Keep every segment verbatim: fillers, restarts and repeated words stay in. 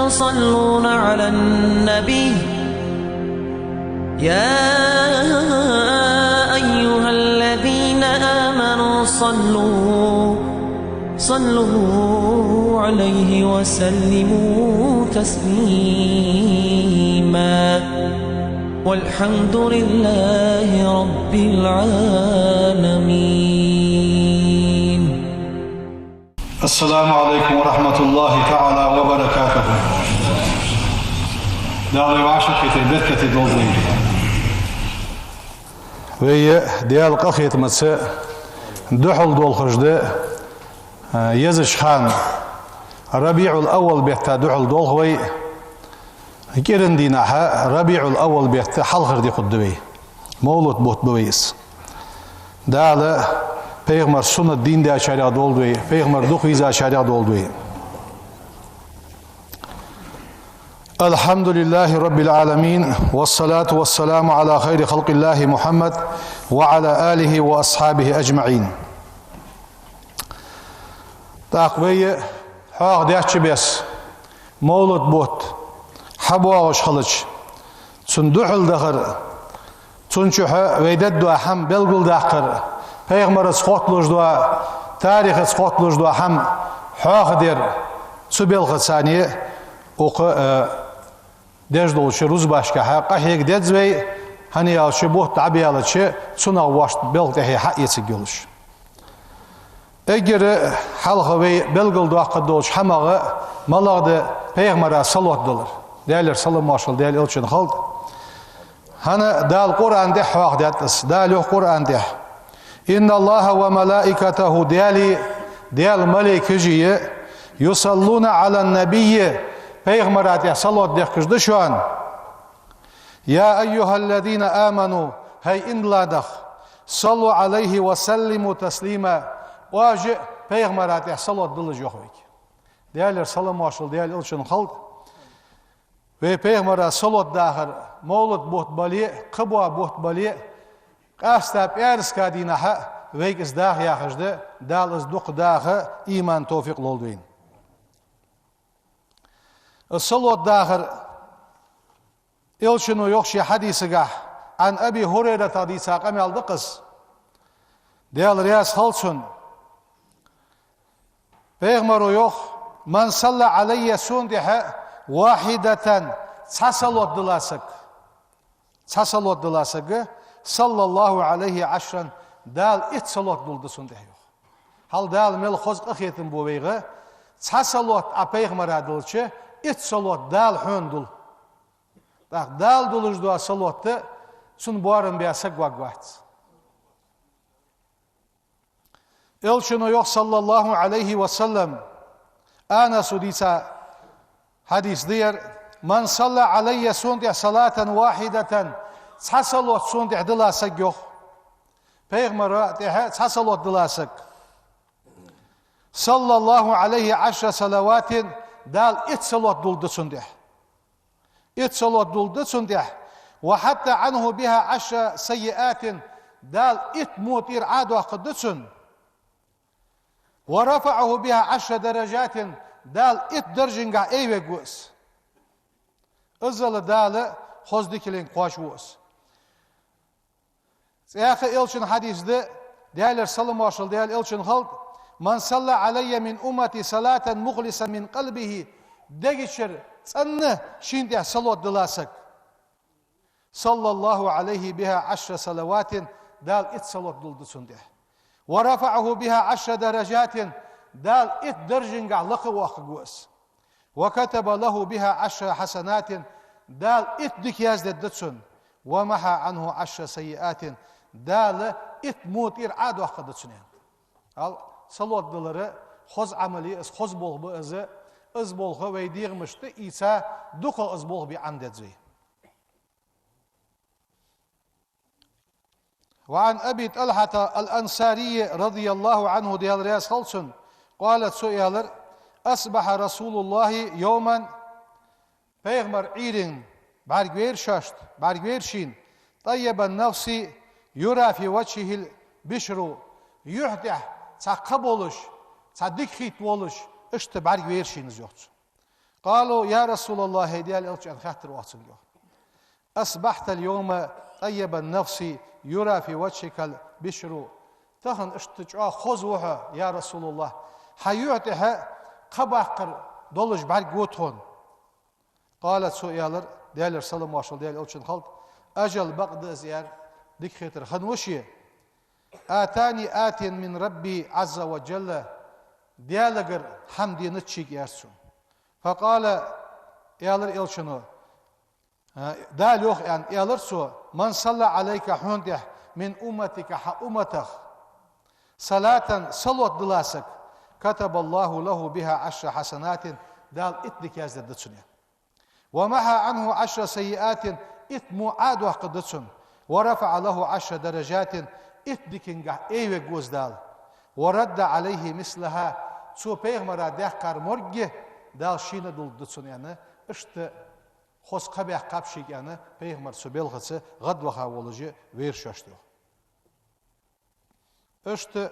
يصلون على النبي، يا أيها الذين آمنوا صلوا، صلوا عليه وسلموا تسليما. والحمد لله رب العالمين. السلام عليكم ورحمة الله تعالى وبركاته. Дала вай вӀашагӀкхетар беркате долда вай. Вай Даьла къахетамца духьал долхаш да, а, езача хана РабиӀул-Аввал бетта духьал долх вай. КӀиранди дийнахьа РабиӀул-Аввал бетта хьалхара ди хургда вай. Мовлат бутт ба вай из. Дала пайхамара суннат дийна даьчарех долда вай, пайхамар дукха вийзачарех долда вай. الحمد لله رب العالمين، والصلاة والسلام على خير خلق الله محمد وعلى آله وأصحابه أجمعين. ТӀаккха вай хьоахадаьча беса, мовлат бутт хьабоагӀаш хилча, цун духьал дахар, цун чухьа вай дергдола хӀама белгалдаккхар, пайхамарца хотталуш дола, тарихаца хотталуш дола хӀама хьоахадер, цу балхаца цхьана укх, э, деш долча рузбашкахьа къахьега деза вай, хӀана аьлча бутт дӀабаьлча, цунах вошта балха тӀехье хьаэцаргйолаш. Эггара хьалха вай белгалдоаккхаргдолча хӀамах малагӀа да пайхамара салот далар. Даьлера салам-моаршал Даьла элчанна хилда. ХӀана Дала Къуръан тӀа хьоахадаьд из. Дала йоах Къуръан тӀа: إن الله وملائكته, Даьлеи Даьла малейкашеи, يصلون على النبي, пайхамара тӀа салот дехкаш да шоана. يا أيها الذين آمنوا, хӀай ийман дилла нах, صلوا عليه وسلموا تسليما, оаш а пайхамара тӀа салот далаш, йоах вайга. Даьлера салам-моаршал Даьла элчанна хилда. Вай пайхамара салот дахар, мовлат бутт бале а, кхы бола бутт бале а, къаьстта пӀаьраска дийнахьа вайга из даха яхаш да, Дала из дукха даха иман, товфикъ лолда вайна. Из салот дахар, элчано йоах ший хьадисагахь, عن أبي هريرة дийца къамаьл да-кх из, Даьла раьза хилва цунна. Пайхамаро йоах: من صلى علي, сона тӀа, واحدة, цхьа салот дилла саг. Цхьа салот дилла саг, صلى الله عليه عشرا, Дала итт салот дулларгда цунна тӀа, йоах. Хьал Дала мел хоза къахетам бу вайга, цхьа салот Ӏа пайхамара диллача, итт салот Дала хьона дул. ТӀаккха Дала дуллаш дола салот, цунна боарам баь саг варгвац. Элчано йоах, صلى الله عليه وسلم, Анаса дийца хьадис да ер: من صلى علي, сона тӀа, صلاة واحدة, цхьа салот сона тӀа дилла саг, йоах. Пайхамара тӀа цхьа салот дилла саг, صلى الله عليه عشر صلوات, Дала итт салот дулларгда цунна тӀа. Итт салот дулларгда цунна тӀа. وحط عنه بها عشر سيئات, Дала итт во тӀера Ӏодоаккхаргда цунна. ورفعه بها عشر درجات, Дала итт даржангахьа айвергва из. Иззал Дала хоза дикаленга кхоачаргва из. ЦӀаькха элчан хьадис да, Даьлера салам-моаршал Даьла элчанна хилда: من صلى علي من أمتي صلاة مخلصا من قلبه, дега чура цӀена шийна тӀа салот дилла саг, صلى الله عليه بها عشر صلوات, Дала итт салот дулларгда цунна тӀа. ورفعه بها عشر درجات, Дала итт даржангахьа лакха воаккхаргва из. وكتب له بها عشر حسنات, Дала итт дика яздергда цунна. ومحا عنه عشر سيئات, Дала итт во тӀера Ӏодоаккхаргда цунна, аьнна. Ал салот далар хоза Ӏамал я из, хоза болх ба из, из болх вай дегӀамашта ийца, дукхагӀа из болх бе Ӏомадергда вай. وعن أبي طلحة الأنصاري رضي الله عنه, Даьла раьза хилва цунна, قال, цо аьлар: أصبح رسول الله يوما, пайхамар Ӏуйранна бӀаргавайра шоашта, бӀаргавайра шийна, طيب النفس يرى في وجهه البشر, юхь тӀа цхьа кхаъ болаш, цхьа дика хетта волаш, иштта бӀаргавайра шийна из, йоах цо. قالوا: يا رسول الله, хӀай Даьла Элча, аьнна, хаьттар оаха цунга, йоах. أصبحت اليوم طيب النفس يرى في وجهك البشر. Тахан иштта чӀоагӀа хоза ва хьо, я РасулаллахӀ. Хьа юхь тӀа кхаъ баккхар долаш бӀаргагу тхона. قال, цо аьлар, Даьлера салам-моаршал Даьла Элчанна хилда: أجل, бакъда из, аьлар, дика хетар хинна ва ше. أتاني آت من ربي عز وجل, Даьлагара хӀама денад шийга, аьлар цо. فقال, аьлар Элчано, а, Дала йоах, аьнна, аьлар цо: من صلى عليك, хьона тӀа, من أمتك, хьа умматах, صلاة, салот дилла саг, كتب الله له بها عشر حسنات, Дала итт дика яздергда цунна. ومحى عنه عشر سيئات, итт во Ӏодоаккхаргда цунна. ورفع له عشر درجات, итт дикангахьа эйвергва из Дала. ورد عليه مثلها, цо пайхамара даьккхар моргге Дала шийна а дулларгда цунна, аьнна, иштта хоза кхаъ баьккхаб шийга, аьнна, пайхамар цу балхаца гӀадваха волаш вар шоашта, йоах. Иштта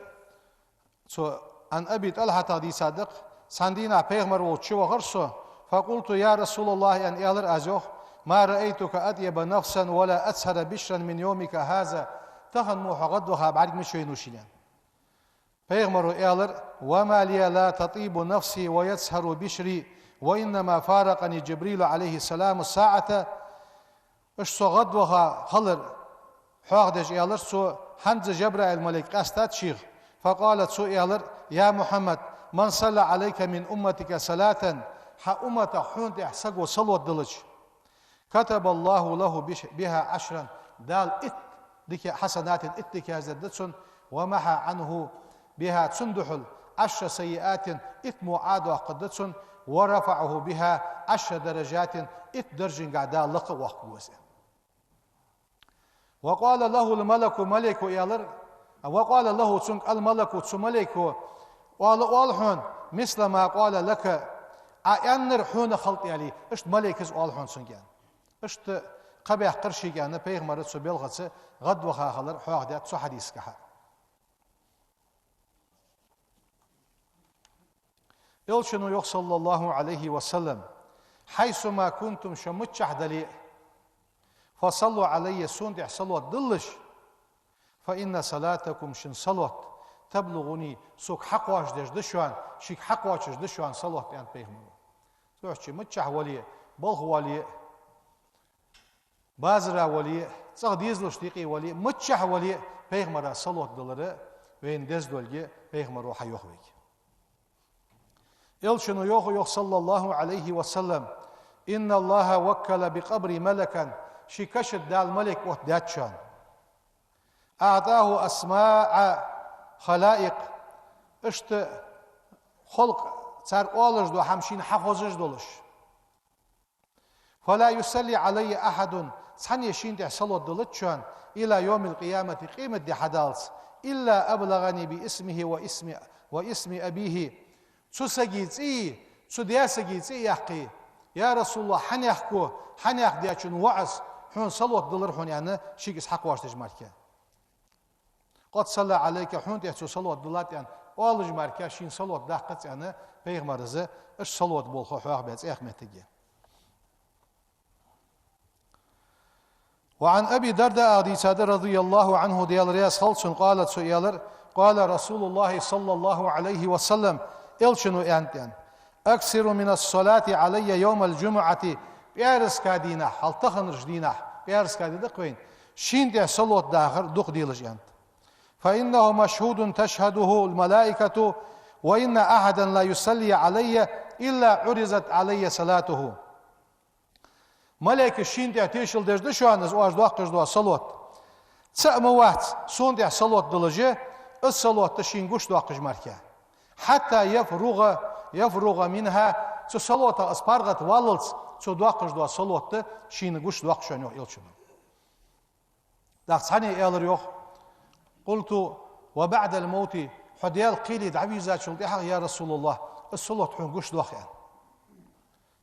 цо, عن أبي طلحة дийцад-кх, цхьан дийнахьа пайхамар волча чувахар со, فقلت: يا رسول الله, аьнна, аьлар аз, йоах, ما رأيتك أطيب نفسا ولا أسهر بشرا من يومك هذا, тахан мо хьо гӀадваха бӀарга мича вайнав шийна, аьнна. Пайхамаро аьлар: وما لي لا تطيب نفسي ويسهر بشري، وإنما فارقني جبريل عليه السلام الساعة. Иштта со гӀадваха хилар хьоахадеш, аьлар цо, хӀанз Жабраил малейк къаьстад шийх. فقال, цо аьлар: يا محمد، من صلى عليك من أمتك صلاة, хьа умматах хьона тӀа саго салот диллача, كتب الله له بش-، بها عشرا, Дала итт дика, حسنات, итт дика яздергда цунна, ومحى عنه بها, цунна духьал, عشر سيئات, итт во Ӏодоаккхаргда цунна, ورفعه بها عشر درجات, итт даржангахьа Дала лакха а воаккхаргва из. وقال له الملك, малейко аьлар, وقال له, цунга, الملك, цу малейко, оал, оал хьона, مثل ما قال لك, Ӏа аьннар хьона хилда, аьле, иштта малейкас оал хьона цунга, аьнна. Иштта кхаъ баьккхар шийга, аьнна, пайхамар цу балхаца гӀадваха хилар хьоахадаьд цу хьадисагахьа. Элчано йоах, صلى الله عليه وسلم: حيثما كنتم, шо миччахьа дале а, فصلوا علي, сона тӀа салот диллалаш, فإن صلاتكم, шун салот, تبلغني, сога хьакхоачашдеш да шоана, шийга хьакхоачаш да шоана салот, аьннад пайхамаро. Цудухьа миччахьа вале а, балха вале а, базара вале а, цӀагӀа дезалашта юкъе вале а, миччахьа вале а, пайхамара салот диллар вайна деза долга пайхамаро хьайоах вайга. Элчано йоах, йоах, صلى الله عليه وسلم: إن الله وكل بقبري ملكا, ший каша тӀа Дала малейк оттадаьд шоана. أعطاه أسماء خلائق, иштта халкъ, цар оалаш дола хӀама шийна хьахозаш долаш. فلا يصلي علي أحد, цхьанне шийна тӀа салот диллац шоана, إلى يوم القيامة, къематди хьадаллалца, إلا أبلغني باسمه واسم، واسم أبيه. Цу сага цӀи, цу даь сага цӀи а яьккхе: يا رسول الله, хьанехко, хьанех даьчун воӀас хьона салот диллар хьона, аьнна, шийга из хьакхоачашдеш мара. قد صلى عليك, хьона тӀа цо салот диллад, аьнна, оалаш мара, шийна салот даккхац, аьнна, пайхамара из, иштта салот болх хьоахабаь цхьа моттиг я. وعن أبي الدرداء, дийцад, رضي الله عنه, Даьла раьза хилва цунна, قال, цо аьлар: قال رسول الله صلى الله عليه وسلم, Элчано аьннад, аьнна: أكثروا من الصلاة علي يوم الجمعة, пӀаьраска дийнахьа, хьал таханарча дийнахьа, пӀаьраска ди да-кх вайна, шийна тӀа салот дахар дукха делаш, аьннад. فإنه مشهود تشهده الملائكة، وإن أحدا لا يصلي علي إلا عرضت عليه صلاته. Малейкаш шийна тӀа тешал деш да шоана из оаш доаккхаш дола салот. ЦаӀ ма вац сона тӀа салот диллаш, из салот шийна гучадоаккхаш мара. حتى يفرغ، يفرغ منها, цу салотах из паргӀата валлалца цо доаккхаш дола салот шийна гучадоаккх шоана, йоах Элчано. ТӀаккха цхьанне аьлар, йоах: قلت: وبعد الموت, хьо Даьла кхеле дӀавийрзачул тӀехьагӀа, я РасулаллахӀ, из салот хьона гучадоаккх, аьнна.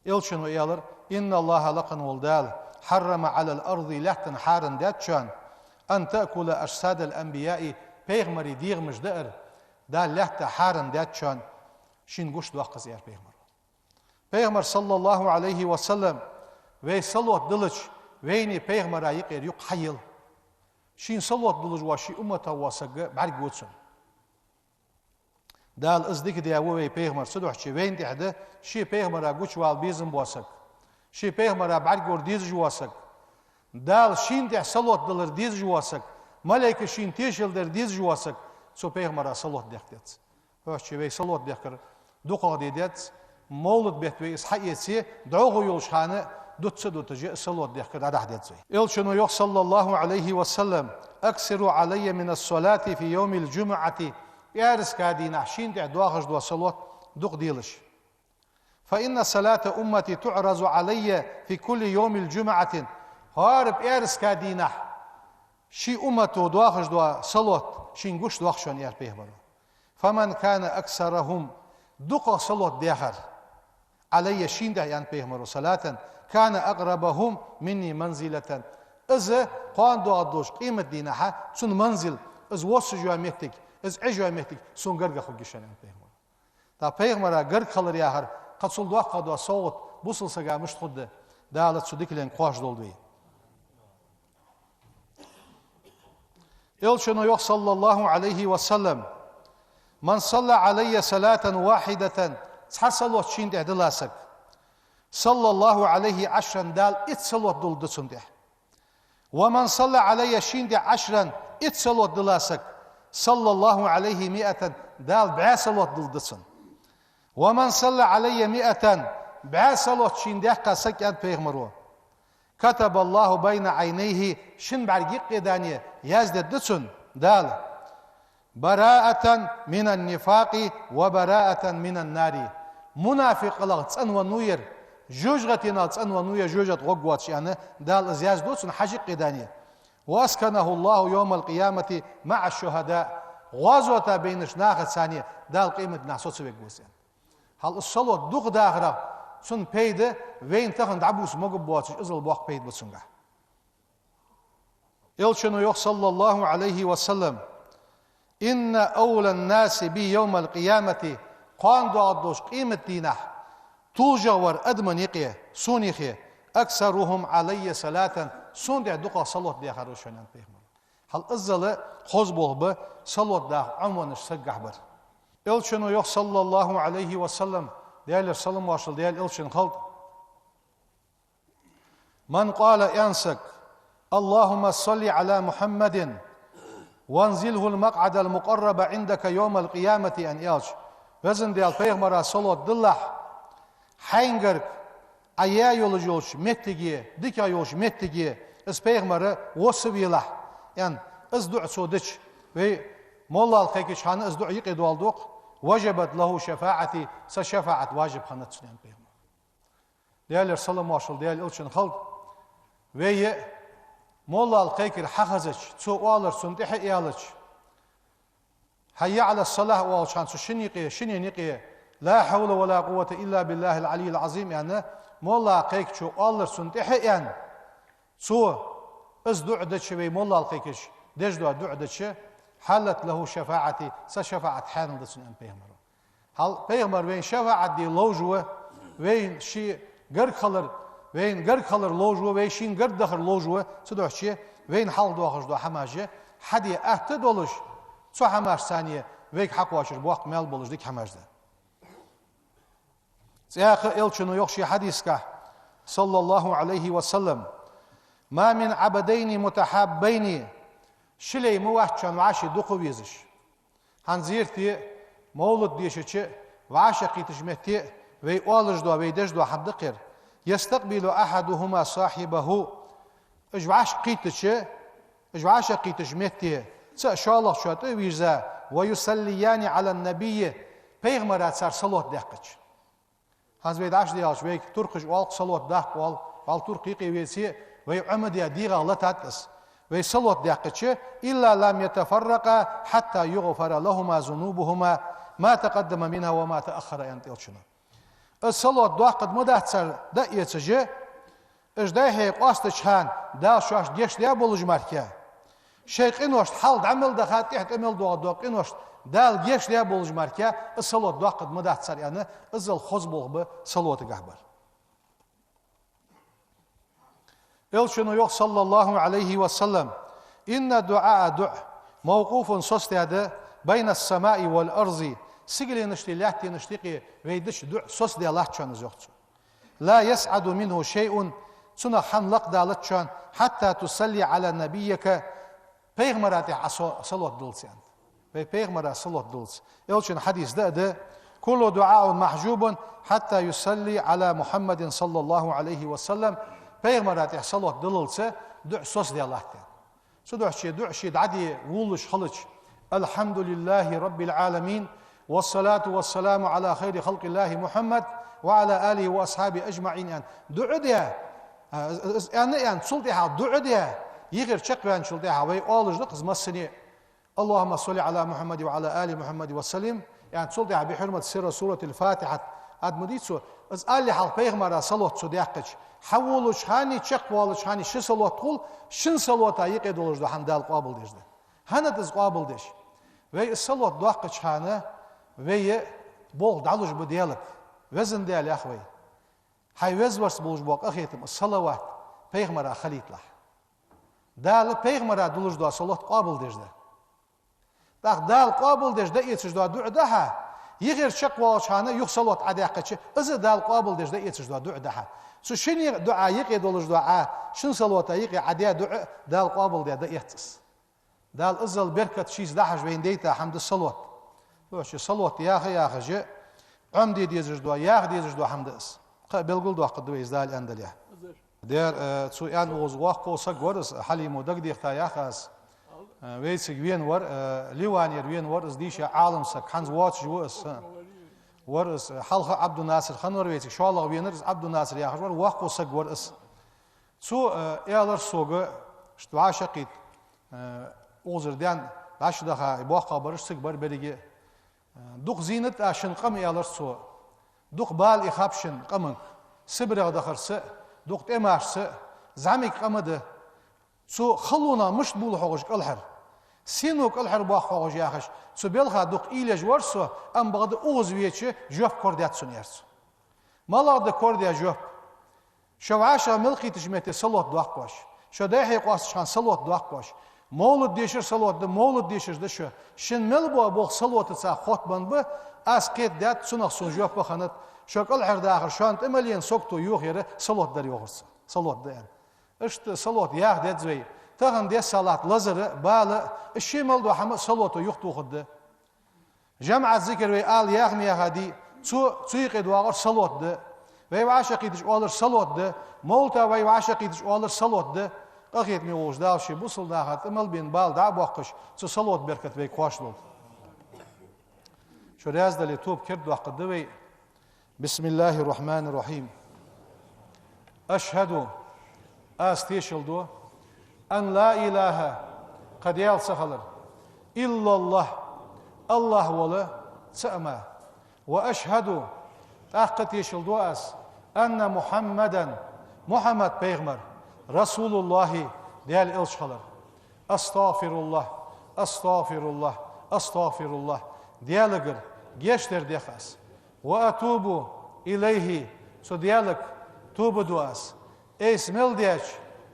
Элчано аьлар: إن الله, лакха вола Дала, حرم على الأرض, лаьттан хьарам даьд шоана, أن تأكل أجساد الأنبياء, пайхамарий дегӀамаш даар Дала лаьтта хьарам даьд шоана, шийна гучадоаккх из, аьлар пайхамаро. Пайхамар, саллаллахӀу Ӏалайхи ва саллам, вай салот диллача, вайна пайхамара юкъера юкъ хьайийлла. Шийна салот диллаш вола ший уммата вола саг бӀаргагу цунна. Дала из дика даь ва вай пайхамар, цудухьа вайна тӀехьа да ший пайхамара гучавала безам бола саг, ший пайхамара бӀаргагора дезаш вола саг. Дала шийна тӀехьа салот диллар дезаш вола саг, малайкаша шийна тешал дар дезаш вола саг, цу пайхамара салот дехка деза. Хьоьжча вай салот дехкар дукхагӀа де деза, мовлад бетта вай из хьаэце, дӀахо йолча хана дутца дутажа салот дехкар дӀадахьа деза вай. Элчано йоах, саллаллахӀу Ӏалайхи ва саллам: «أكثروا علي من الصلاة في يوم الجمعة». ПӀаьраска дийнахьа шийна тӀехьа доахаш дола салот дукха делаш. «فإن صلاة أمتي تعرض علي في كل يوم جمعة». ХӀара пӀаьраска дийнахьа ший уммато доахаш дола салот шийна гуш доах шоана, аьлар пайхамаро. «فمن كان أكثرهم», дукхагӀа салот дехар, «علي», шийна тӀехьа, аьнна пайхамаро, «صلاة كان أقربهم مني منزلة». Из кхоана доагӀаш долча къематдийнахьа цун манзил, из воссаш йола моттиг, из Ӏеш йола моттиг сона гаргагӀа хургья шоана, аьнна пайхамаро. ТӀаккха пайхамара гарга хилар яхар, кхы цул доккхагӀа дола совгӀат бусалба сага мишта хургда, Дала цу дикаленга кхоачаш долда вай. Элчано йоах, саллаллахӀу Ӏалайхи ва саллам: «من صلى علي صلاة واحدة», цхьа салот шийна тӀехьа дилла саг, «صلى الله عليه عشرا», Дала итт салот дулларгда цунна тӀехьа. «ومن صلى علي», шийна тӀехьа, «عشرا», итт салот дилла саг, «صلى الله عليه مائة», Дала бӀаь салот дулларгда цунна. «ومن صلى علي مائة», бӀаь салот шийна даьккха саг, аьннад пайхамаро, «كتب الله بين عينيه», шин бӀарга юкъе дӀа яздергда цунна Дала, «براءة من النفاق وبراءة من النار». Мунафикъалах цӀенвенна ва ер, жожагӀатенах цӀенвенна ва ер, жожагӀате гӀоргвоацаш, аьнна, Дала из язду цунна хьажа юкъе дӀа. «وأسكنه الله يوم القيامة مع الشهداء». ГӀазота байнача нахаца цхьана Дала къематдийнахьа соцавергва из, аьнна. Хьал из салот дукха дахарах цун пайда вайна тахан дӀабувца могаш боацаш, иззал боккха пайда ба цунгахь. Элчано йоах, саллаллахӀу Ӏалайхи ва саллам: «إن أولى الناس بي يوم القيامة», кхоана доагӀаш долча къематдийнахьа тулжагӀвар адамий юкъе, сона юхе, «أكثرهم علي صلاة», сона тӀехьа дукхагӀа салот дехар ва шоана, аьннад пайхамаро. Хьал иззал хоза болх ба салот даха Ӏомавеннача сагагахь бар. Элчано йоах, саллаллахӀу Ӏалайхи ва саллам, Даьлера салам-моаршал Даьла элчанна хилда: «من قال», аьннад саг: «اللهم صل على محمد وأنزله المقعد المقرب عندك يوم القيامة», аьнна аьлча, Везан Даьла, пайхамара салот диллалахь, хьайгара Ӏа яь йолаш йолча моттиге, дикагӀа йолча моттиге из пайхамар воссавелахь, аьнна, из дуӀа цо дича, вай моллагӀа кхайкача хана из дуӀа юкъе доаладу-кх: «وجبت له شفاعتي», са шафаӀат важиб хиннад цунна, аьннад пайхамаро. Даьлера салам-моаршал Даьла элчанна хилда. Вай моллагӀа кхайкар хьахезача, цо оалар цунна тӀехьа а аьлча, «حي على الصلاة» оалача хана цу шин юкъе, шинне юкъе: «لا حول ولا قوة إلا بالله العلي العظيم», аьнна, моллагӀа кхайкачо оалар цунна тӀехьа а аьнна, цо из дуӀа дича, вай моллагӀа кхайкача деш дола дуӀа дича, «حلت له شفاعتي», са шафаӀат хьаьнал да цунна, аьннад пайхамаро. Хьал пайхамар вайна шафаӀат де ловш ва, вайна ший гарга хилар, вайна гарга хилар ловш ва, вай шийна гарга дахар ловш ва, цудухьа вайна хьалха доахаш дола хӀамаш хьаде атта долаш, цу хӀамашца цхьана вайга хьакхоачар боккха маьл болаш дика хӀамаш да. ЦӀаькха элчано йоах ший хьадисагахь, саллаллахӀу Ӏалайхи ва саллам: «ما من عبدين متحابين», ши лай ма вац шоана вӀаши дукха везаш. ХӀанз зерате а, мовлад дешача а, вӀашагӀкхийтача метте а вай оалаш дола, вай деш дола хӀама да-кх ер: «يستقبل أحدهما صاحبه». Уж вӀашагӀкхийтача, уж вӀашагӀкхийтача метте цаӀ шоллагӀчоа тӀа а вийрза, «ويصليان على النبي», пайхамара цар салот даьккхача. ХӀанз вай дӀачудеалча, вайга туркхаша оал-кх салот даккха оал, вӀалла туркх юкъе веце а, вай Ӏомадаь дегӀах лататт из. Вай салот даьккхача: «إلا لم يتفرقا حتى يغفر لهما ذنوبهما ما تقدم منها وما تأخر», аьннад элчано. Из салот доаккхаргдац цар дӀа а эцаш, уж дӀай-хьай къоастача хана Дала шоашта гешт даь болаш мара, шоай къиношта, хьалха дӀа мел даха, тӀехьа тӀа мел доагӀа дола къиношта Дала гешт даь болаш мара из салот доаккхаргдац цар аьнна, иззал хоза болх ба салотагахь бар. Элчано йоах, صلى الله عليه وسلم: إن الدعاء, дуӀа, موقوف, соцадаь да, بين السماء والأرض, сигаленашта, лаьттанашта юкъе вай деча дуӀа соцадаь латт шоана из, йоах цо. لا يصعد منه شيء, цунах хӀама лакхдалац шоана, حتى تصلي على نبيك, пайхамара тӀа Ӏа со-, салот даллалца, аьнна. Вай пайхамара салот даллалца. Элчан хьадис да а да: كل دعاء محجوب حتى يصلى على محمد صلى الله عليه وسلم, пайхамара тӀа салот даллалца дуӀа соцадаь латт, аьнна. Цудухьа ший дуӀа ше дӀаде волаш хилча: الحمد لله رب العالمين، والصلاة والسلام على خير خلق الله محمد وعلى آله وأصحابه أجمعين, аьнна, дуӀа де. А, из, из аьнна, аьнна, цул тӀехьагӀа дуӀа де. Юхера чакхваьнначул тӀехьагӀа вай оалаш да-кх из массане: اللهم صل على محمد وعلى آل محمد وسلم, аьнна, цул тӀехьагӀа بحرمة سر سورة الفاتحة, ад ма дий цо, из алале хьалха пайхамара салот цо даьккхача, хьаволалуча хана, чакхвалалуча хана ши салот хул, шин салота юкъе долаш дола хӀама Дала къоабалдеш да. ХӀана да из къоабалдеш? Вай из салот доаккхача хана вай болх дӀалуш ба Даьлага. Везан Даьла, йоах вай, хьай везаварца болаш бола къахетам, из салават пайхамара хилийталахь. Дала пайхамара дуллаш дола салот къоабалдеш да. ТӀаккха Дала къоабалдеш дӀаэцаш дола дуӀа да хьа, юхера чакхвалалуча хана юха салот Ӏодаьккхача, из а Дала къоабалдеш дӀаэцаш дола дуӀа да хьа. Цу шинне а дуӀа юкъе долаш дола Ӏа, шин салота юкъе Ӏодаь дуӀа Дала къоабалдаь дӀаэц из. Дала иззал беркат шийца дӀахьажа вайна дайта хӀама да салот. Цудухьа салот яха а яхаш, Ӏомаде дезаш дола, яха дезаш дола хӀама да из. Кхы а белгалдоаккхаргда вай из, Дала аьннадале. Дера, э, цо аьнна укхаза воккха саг вар из, Хьалимо дагадехийта, йоах аз. Э, вайцига вена вар, э, Ливанера вена вар из, дийша Ӏалам саг, хӀанз воацаш ва из, э, вар из, э, хьалха Ӏабдунасир хиннавар вайцига, шоллагӀа венар из Ӏабдунасир яхаш вар, воккха саг вар из. Цо, э, аьлар сога, иштта вӀашагӀкхийтта, э, укхазара даьнна дӀачудаха, боккхагӀбараш цига бар беррига а. Э, дукха зийнад аз шун къам, аьлар цо. Дукха бала ийхаб шун къаманга. СибрегӀа дахарца а, дукха тӀемашца а, зӀамига къам да. Цу халонах мишта бувл хьогӀ уж кӀалхара? Сенах кӀалхарбоах хьогӀ уж яхаш, цу балха дукха уйла еш вар со, амма бакъда укхаза веча жоп корадеш дац сона, аьлар цо. МалагӀа да корадаь жоп? Шо вӀашагӀ мел кхийтача метте салот доаккх оаш. Шо дехьа къоастача хана салот доаккх оаш. Мовлад дешар салот да, мовлад дешаш да шо. Шун мел бола болх салотаца хоттабенна ба, аз кхетадаьд, цунах сона жоп а хиннад. Шо кӀалхара дахар, шоана тӀа мел ена сагото йохаяр салот дар, йоахар цо. Салот да, аьнна. Иштта салот яха деза вай. Тахан дессалахь лазар а, бала а, из ше мел дола хӀама а салото юхатохаргда. ЖамаӀат зикар вай ала яха ма яхадий, цо, цу юкъе доагӀар салот да. Вай вӀашагӀкхийтача оалар салот да. Мовлата вай вӀашагӀкхийтача оалар салот да. Къахетаме волча Дала ший бусалба наха тӀа мел бена бала дӀа а боаккхаш, цу салота беркат вайга кхоачаш долда. Шо раьза дале, тоба кердадоаккхаргда вай. بسم الله الرحمن الرحيم. أشهد, аз тешал ду, أن لا إله, кхы Даьла ца хилар, إلا الله, АллахӀ вола цаӀ мара. وأشهد, тӀаккха тешал ду аз, أن محمدا, Мухьаммад пайхамар, رسول الله, Даьла элча хилар. أستغفر الله، أستغفر الله، أستغفر الله. Даьлагара гешт дар дех аз. وأتوب إليه, цу Даьлага тоба ду аз. Айса мел даьча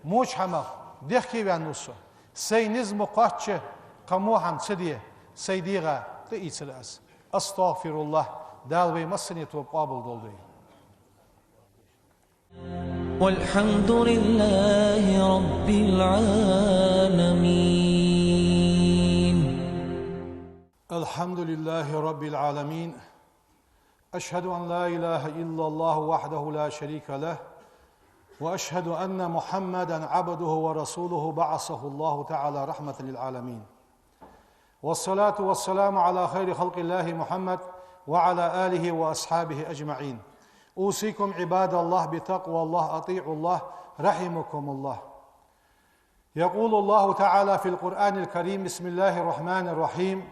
воча хӀамах дехке ваьннав со. Сай низ ма кхоачча, кхы во хӀама ца де, сай дегӀа тӀаийцар аз. أستغفر الله. Дала вай массане тоба къоабал долда вай. والحمد لله رب العالمين. الحمد لله رب العالمين. أشهد أن لا إله إلا الله وحده لا شريك له، وأشهد أن محمدا عبده ورسوله بعثه الله تعالى رحمة للعالمين. والصلاة والسلام على خير خلق الله محمد وعلى آله وأصحابه أجمعين. أوصيكم عباد الله بتقوى الله، أطيعوا الله، رحمكم الله. يقول الله تعالى في القرآن الكريم، بسم الله الرحمن الرحيم: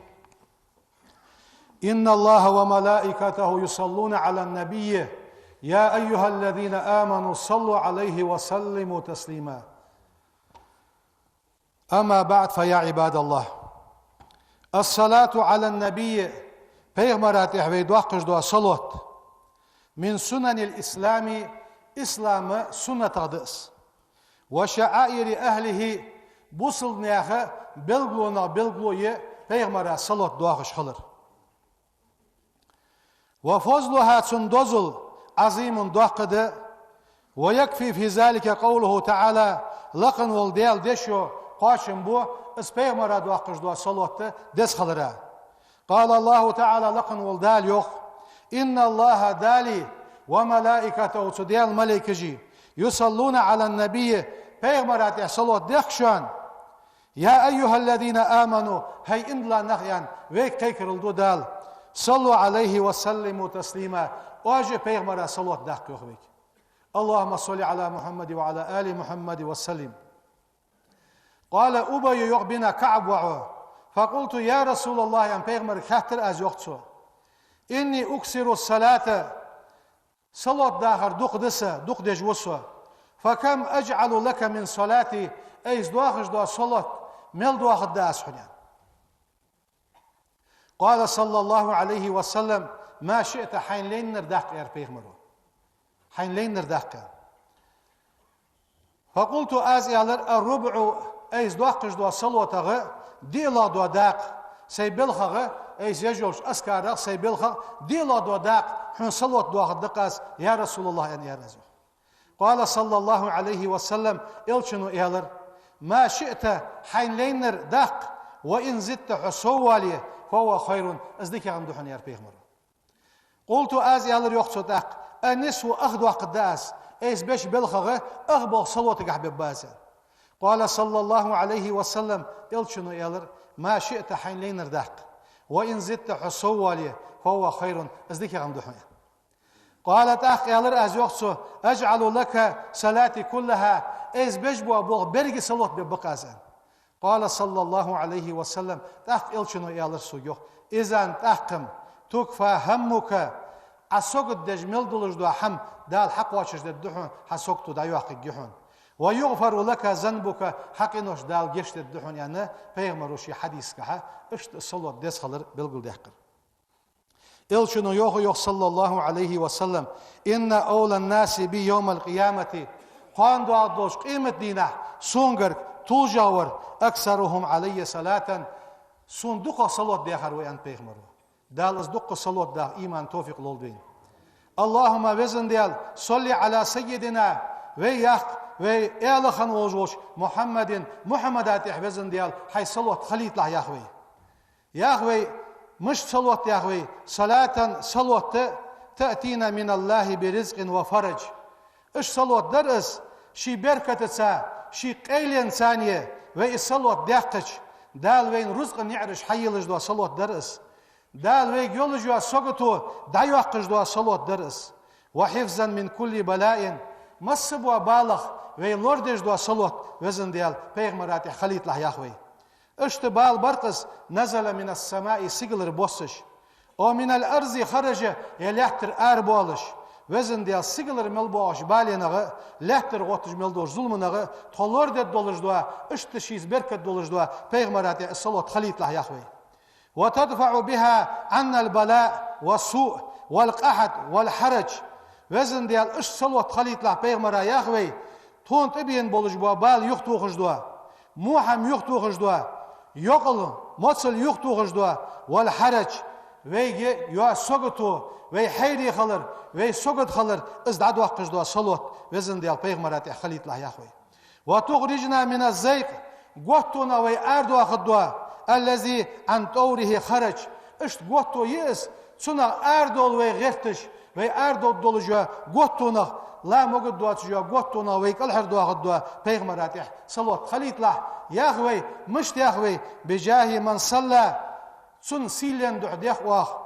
إن الله وملائكته يصلون على النبي، يا أيها الذين آمنوا صلوا عليه وسلموا تسليما. أما بعد، فيا عباد الله، الصلاة على النبي, пайхамара тӀехь вай доаккхаш дола салот, من سنن الإسلام, ислама суннатех да из, وشعائر أهله, бусалба наьха белгалонех белгало я пайхамара салот доахаш хилар. وفضلها, цун дозал, عظيم, доккха да, ويكفي في ذلك قوله تعالى, лакха вола Даьла дешо кхоачам бу, из пайхамара доаккхаш дола салот деза хилара. قال الله تعالى, лакха вола Дала йоах: إن الله, Дала, وملائكته, цу Даьла малейкаши, يصلون على النبي, пайхамара тӀехь салот дехкаш да. يا أيها الذين آمنوا, хӀай ийман дилла нах, аьнна, вайга кхайкарал ду Дала, صلوا عليه وسلموا تسليما, оаш а пайхамара салот даккха, йоах вайга. اللهم صل على محمد وعلى آل محمد وسلم. قال أبي, йоах, بن كعب ва хьо. فقلت: يا رسول الله, аьнна, пайхамарга хаьттар аз, йоах цо. إني أكثر الصلاة, салот дахар дукха да са, дукха деш ва со. فكم أجعل لك من صلاتي, айса доахаш дола салот мел доахаргда аз хьона, аьнна. قال صلى الله عليه وسلم: ما شئت, хьайна лайнар даккха, аьлар пайхамаро. Хьайна лайнар даккха, аьнна. فقلت, аз аьлар: الربع, айса доаккхаш дола салотех диълагӀа дола дакъа, сай балхах, айса еш йолча азкарех, сай балхах диълагӀа дола дакъа хьона салот доахаргда-кх аз, я Расулаллахь, аьнна, аьлар аз, йоах. قال صلى الله عليه وسلم, Элчано аьлар: ما شئت, хьайна лайнар даккха, وإن زدت, хьо сов вале, فهو خير, из дикагӀа да хьона, аьлар пайхамаро. قلت, аз аьлар, йоах цо тӀаккха: النصف, ах доаккхаргда аз, айса беча балхах ах балха салотагахь бергба аз, аьнна. قال صلى الله عليه وسلم, Элчано аьлар: ما شئت, хьайна лайнар даккха, وإن زدت, хьо сов вале, فهو خير, из дикагӀа да хьона. قال, тӀаккха аьлар аз, йоах цо: أجعل لك صلاتي كلها, айса беш бола болх беррига салот бергба-кх аз, аьнна. قال صلى الله عليه وسلم, тӀаккха Элчано аьлар сога, йоах: إذن, тӀаккха-м, تكفى همك, Ӏа сагот деш мел долаш дола хӀама Дала хьакхоачашдергда хьона, хьа сагото дӀайоаккхаргья хьона. ويغفر لك ذنبك, хьа къинош Дала гешдергда хьона, аьнна, пайхамаро ший хьадисагахь иштта салот деза хилар белгалдаьккхар. Элчано йоах, йоах, صلى الله عليه وسلم: إن أولى الناس بي يوم القيامة, кхоана доагӀаш долча къематдийнахь сона гарга тулжагӀвар, أكثرهم علي صلاة, сона дукхагӀа салот дехар ва, аьннад пайхамаро. Дала из дукха салот даха иман, товфикъ лолда вайна. اللهم, Веза Даьла, صل على سيدنا, вай яккха, вай аьла хинна волаш волча Мухьаммадин, Мухьаммада тӀехь, Веза Даьла, хьай салот хилийталахь, йоах вай. Йоах вай, мишта салот, йоах вай, صلاة, салот, تأتينا من الله برزق وفرج. Иштта салот дар из, ший беркатаца, ший къайленаца вай из салот даьккхача, Дала вайна рузкъа ниӀараш хьайийлаш дола салот дар из. Дала вайга йолаш йола сагото дӀайоаккхаш дола салот дар из. وحفظا من كل بلاء, масса бола балах вай лорадеш дола салот, Веза Даьла, пайхамара тӀехь хилийталахь, йоах вай. Иштта бала бар-кх из, نزل من السماء, сигалара боссаш, أو من الأرض خرج, е лаьттара арабоалаш. Веза Даьла, сигалара мел боагӀаш балех а, лаьттара гӀотташ мел долча зуламех а тхо лорадеш долаш дола, иштта шийца беркат долаш дола пайхамара тӀехь салот хилийталахь, йоах вай. وتدفع بها عنا البلاء والسوء والقحط والحرج. Веза Даьла, иштта салот хилийталахь пайхамара, йоах вай, тхона тӀабена болаш бола бала юхатохаш дола, во хӀама юхатохаш дола, йокъал, моцал юхатохаш дола, والحرج, вайга йола сагото, вай хьайра хилар, вай сагот хилар, из дӀадоаккхаш дола салот, Веза Даьла, пайхамара тӀехь хилийталахь, йоах вай. وتخرجنا من الضيق, готтонах вай арадоахаргдола, الذي عن طوره خرج. Иштта готто я из, цунах арадовла вай гӀерташ, вай арадовла долаш йола готтонах, ла могаш доацаш йола готтонах вай кӀалхардоахаргдола, пайхамара тӀехь салот хилийталахь, йоах вай, мишта йоах вай, بجاه من صلى, цун сийлен духьа дех оаха.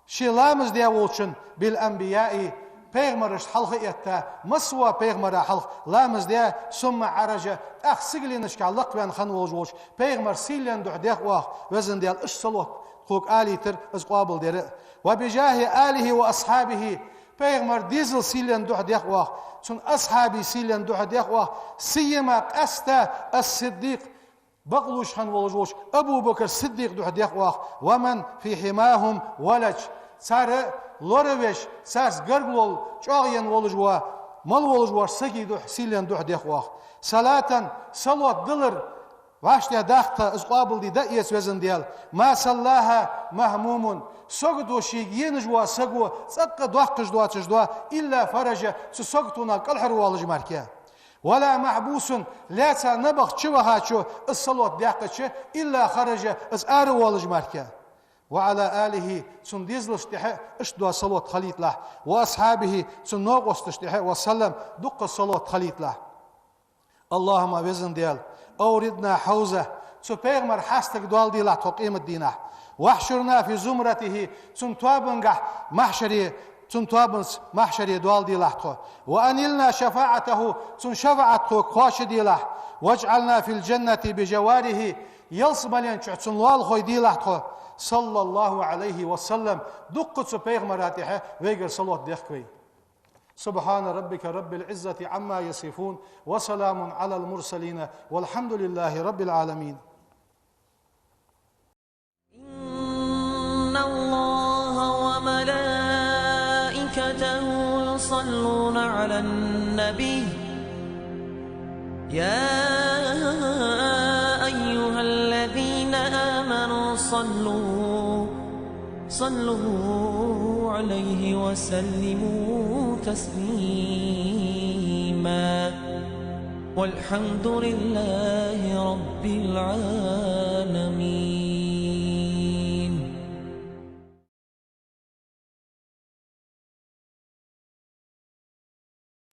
Ше ламаз даь волчун, بالأنبياء, пайхамарашта хьалха а этта, масса а пайхамара хьалха ламаз даь, ثم عرج, тӀаккха сигаленашка лакхваьнна хинна волаш волча пайхамара сийлен духьа дех оаха, Веза Даьла, иштта салот тхога алийтар, из къоабалдер а. وبجاه آله وأصحابه, пайхамара дезала сийлен духьа дех оаха, цун асхьабий сийлен духьа дех оаха, سيما, къаьстта, الصديق, бакълувш хинна волаш волча Абу Бакр Сиддикъа духьа дех оаха, ومن في حماهم ولج, цар лоравеш, царца гаргало чӀоагӀъенна волаш вола, мел волаш вола сага духьа, сийлен духьа дех оаха. صلاة, салот далар, вӀаштӀехьа даха тха, из къоабалде дӀаэца, Веза Даьла, ما صلاها مهموم, сагото шийга енаш вола саго цӀаккха доаккхаш доацаш дола, إلا فرج, цу саготонах кӀалхарвоалаш мара. ولا محبوس, лаьца набахта чувахачо из салот даьккхача, إلا خرج, из аравоалаш мара. وعلى آله, цун дезалашта тӀехьа иштта дола салот хилийталахь, وأصحابه, цун новкъосташта тӀехьа, وسلم, дуккха салот хилийталахь. اللهم, Веза Даьла, أوردنا حوضه, цу пайхамара хьастага доаладелахь тхо къематдийнахьа. واحشرنا في زمرته, цун тоабангахьа махьшаре, цун тоабанца махьшаре доаладелахь тхо. وأنلنا شفاعته, цун шафаӀат тхога кхоачаделахь. واجعلنا في الجنة بجواره, ялсмален чу цун лоалахой делахь тхо. صلى الله عليه وسلم, дуккха цу пайхамара тӀехьа вайгара салот дехк вай. سبحان ربك رب العزة عما يصفون، وسلام على المرسلين، والحمد لله رب العالمين. إن الله وملائكته يصلون على النبي، يا أيها الذين آمنوا صلوا، صلوا عليه وسلموا تسليما. والحمد لله رب العالمين.